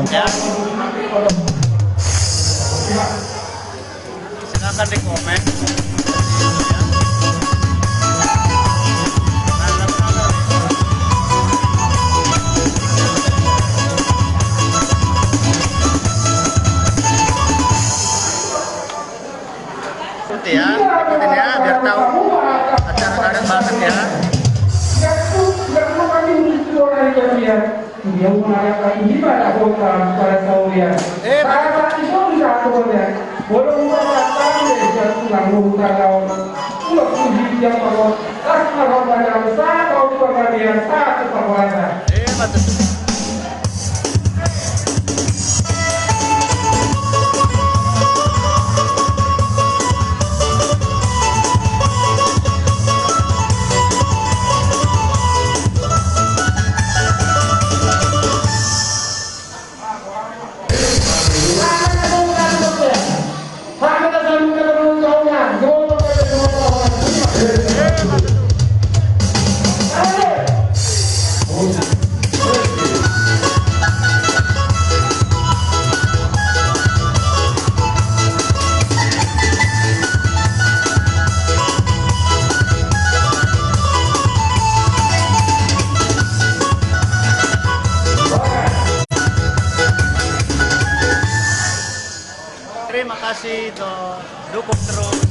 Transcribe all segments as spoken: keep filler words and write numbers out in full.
Ya. Silakan di komen. Ikuti ya, ikutin ya, biar tahu acara adat Batak ya. Dia mengarahkan ini pada kota, pada saurian. Eh, saat itu bisa aku punya. Bolong bapak tahu deh, jangan pulang mau buka lawan. Ulah puji dia, Pak. Kasih makan pada besar, kau bukan kalian, satu perbuatan. Eh, betul. Terima kasih, Don. Dukung terus.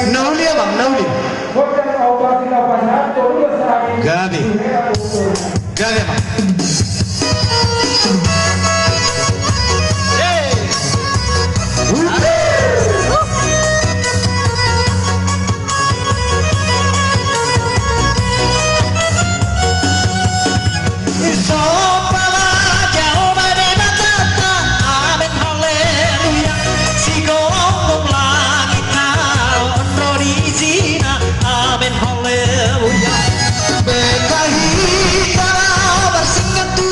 Na uli, Amang, na uli. Gabe. Gabe, Amang. Amen, haleluya. Sigomgom langit na on ro di jina. Amen, haleluya. Beta hita laho marsingan tu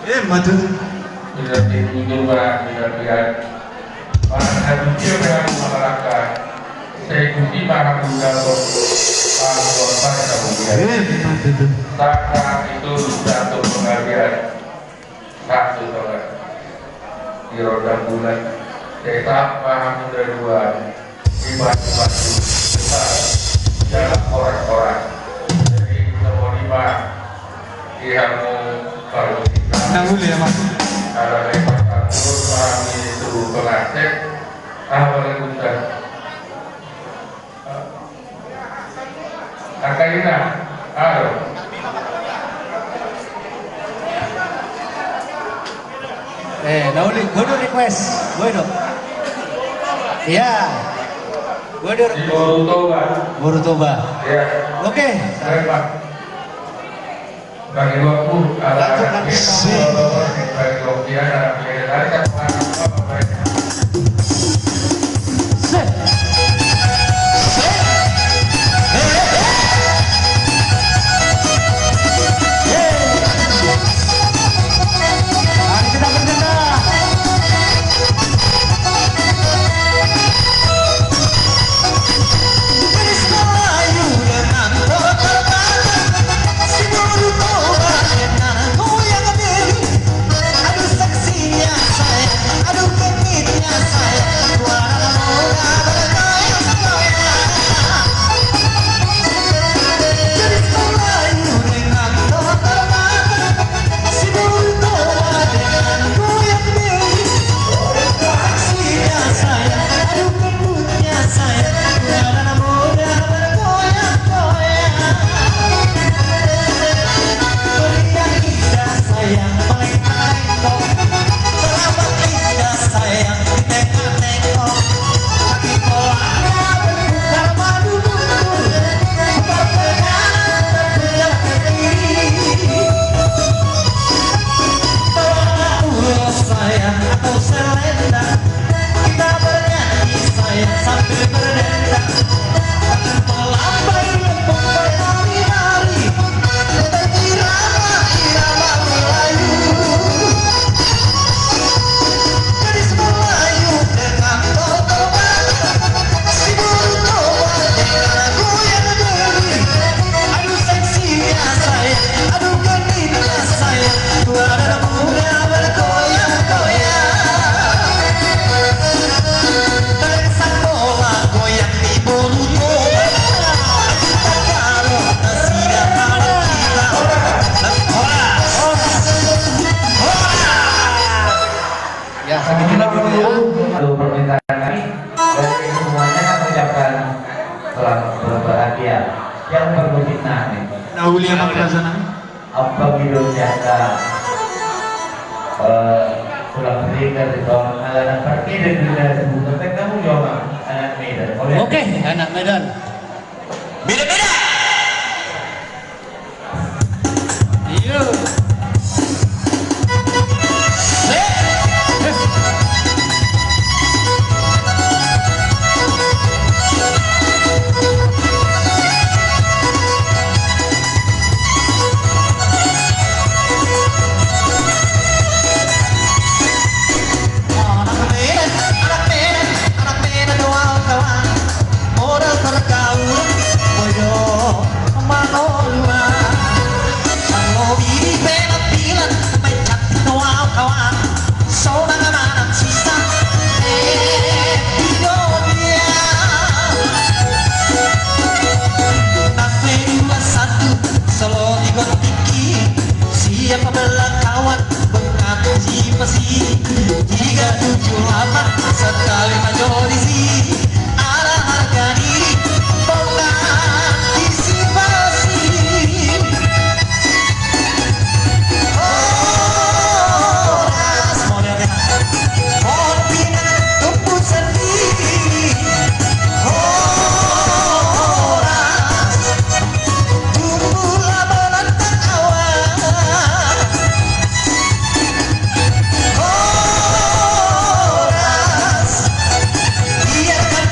Eh, maju. Sudah tidur, Pak, sudah lihat. Pak, habis dia dengan masyarakat. Saya ikuti, Pak, aku jatuh. Pak, aku apa, saya mau lihat. Eh, maju. Saka itu satu pengalian. Satu, Pak. Di roda bulan. Saya sapa, aku udah dua. Di batu-batu besar, dalam orang-orang. Jadi, semua lima, di hamu, kalau kita Nah, boleh ya, Mas. Ada lepas satu, kami itu pengasih, ah, boleh, Ustaz. Angka ina, ayo. Eh, na uli, gue do request, gue do. Iya. Gue do. Di Boru Toba. Boru Toba. Iya. Oke. Baik, Pak. Bagi waktu, ala Lanjut, anak lanjut. Kita, bagi waktu ya, anak kita, dari satu anak, Bapak, baik. Sayang, atau selendang, kita bernyanyi sayang sambil berdendang. Tangan melambai, lempung bernari-nari, dengan irama-irama Melayu. Gadis Melayu dengan totobat, si Boru Toba dengan goyang beri. Aduh seksinya sayang, aduh genitnya sayang, dua anak muda bergoyang-goyang. Tarik sakola goyang di Boru Toba. Tarik sakola goyang di Boru Toba. Ya, segitu dulu ya. Aduh, permintaan kami dari semuanya mengucapkan selamat berbahagia. Yang perlu kita nih. Nah, William Apa Pradana. Apa gitu, siapa? Eh, kurang penting dari seorang anak pergi dan dunia sebuah kamu juga anak Medan. Oleh Oke, anak Medan. Beda-beda. Iya. Anak Medan, anak Medan, anak Medan, kawan-kawan. Modal pergaulan, boyo mangoluan. Mangobiri penampilan, main cantik, kawan-kawan. So mangan-mangan sisa, eh, di dunia. Tape dua satu, solo tiga tinggi. Siapa bela kawan? Bekasi Bekasi tiga tujuh delapan, sekali majorisi. Ada harga diri, bukan antisipasi. Horas, modalnya. Mohon pinang tumbuh sendiri. Horas. Tumbuhlah menantang awan. Horas. Biarkan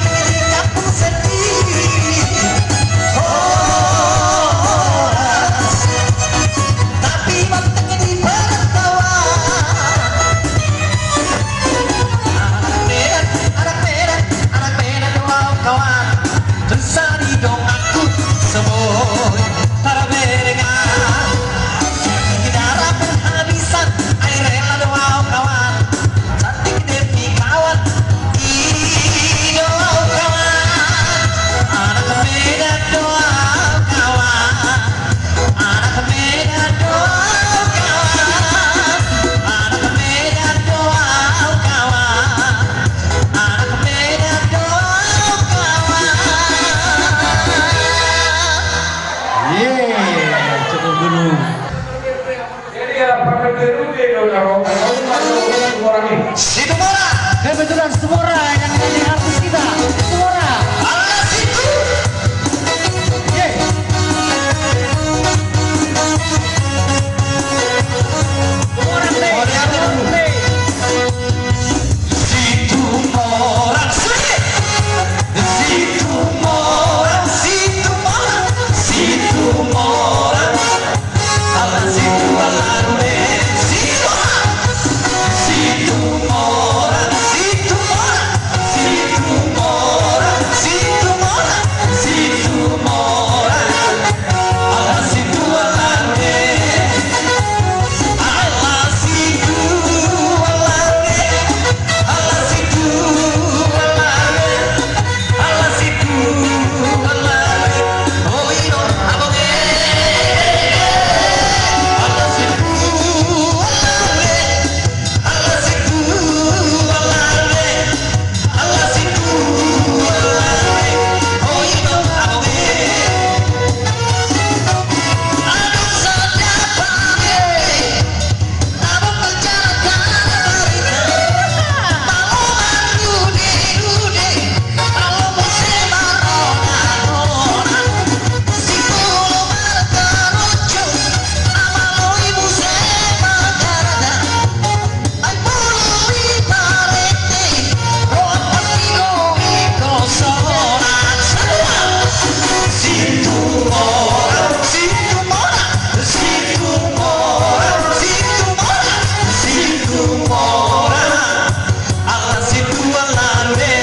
Situmorang. Kebetulan Situmorang yang jadi artis kita. Situmorang. Ala situ. Ye. Situmorang, deh. Oh, lihat dulu. Situmorang, sip. Situmorang, Situmorang, Situmorang. Ala situ ala ne, Situmorang. Situmorang, Situmorang, Situmorang, Situmorang, Situmorang. Ala situ ala ne. Ala situ ala ne. Ala situ ala ne. Ala situ ala ne. Oi do abang e. Ala situ ala ne. Ala situ ala ne. Ala situ ala ne. Oi do abang e. Adong sada pale. Situmorang, Situmorang, Situmorang, Situmorang. Ala situ ala ne.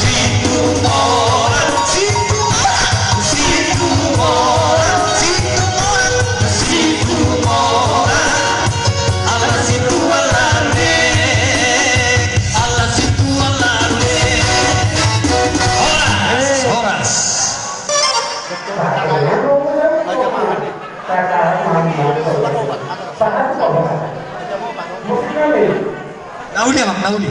Situmorang, Situmorang, Situmorang, Situmorang, Situmorang. Ala situ ala ne. Ala situ ala ne. Horas, horas. Na uli, Amang, na uli.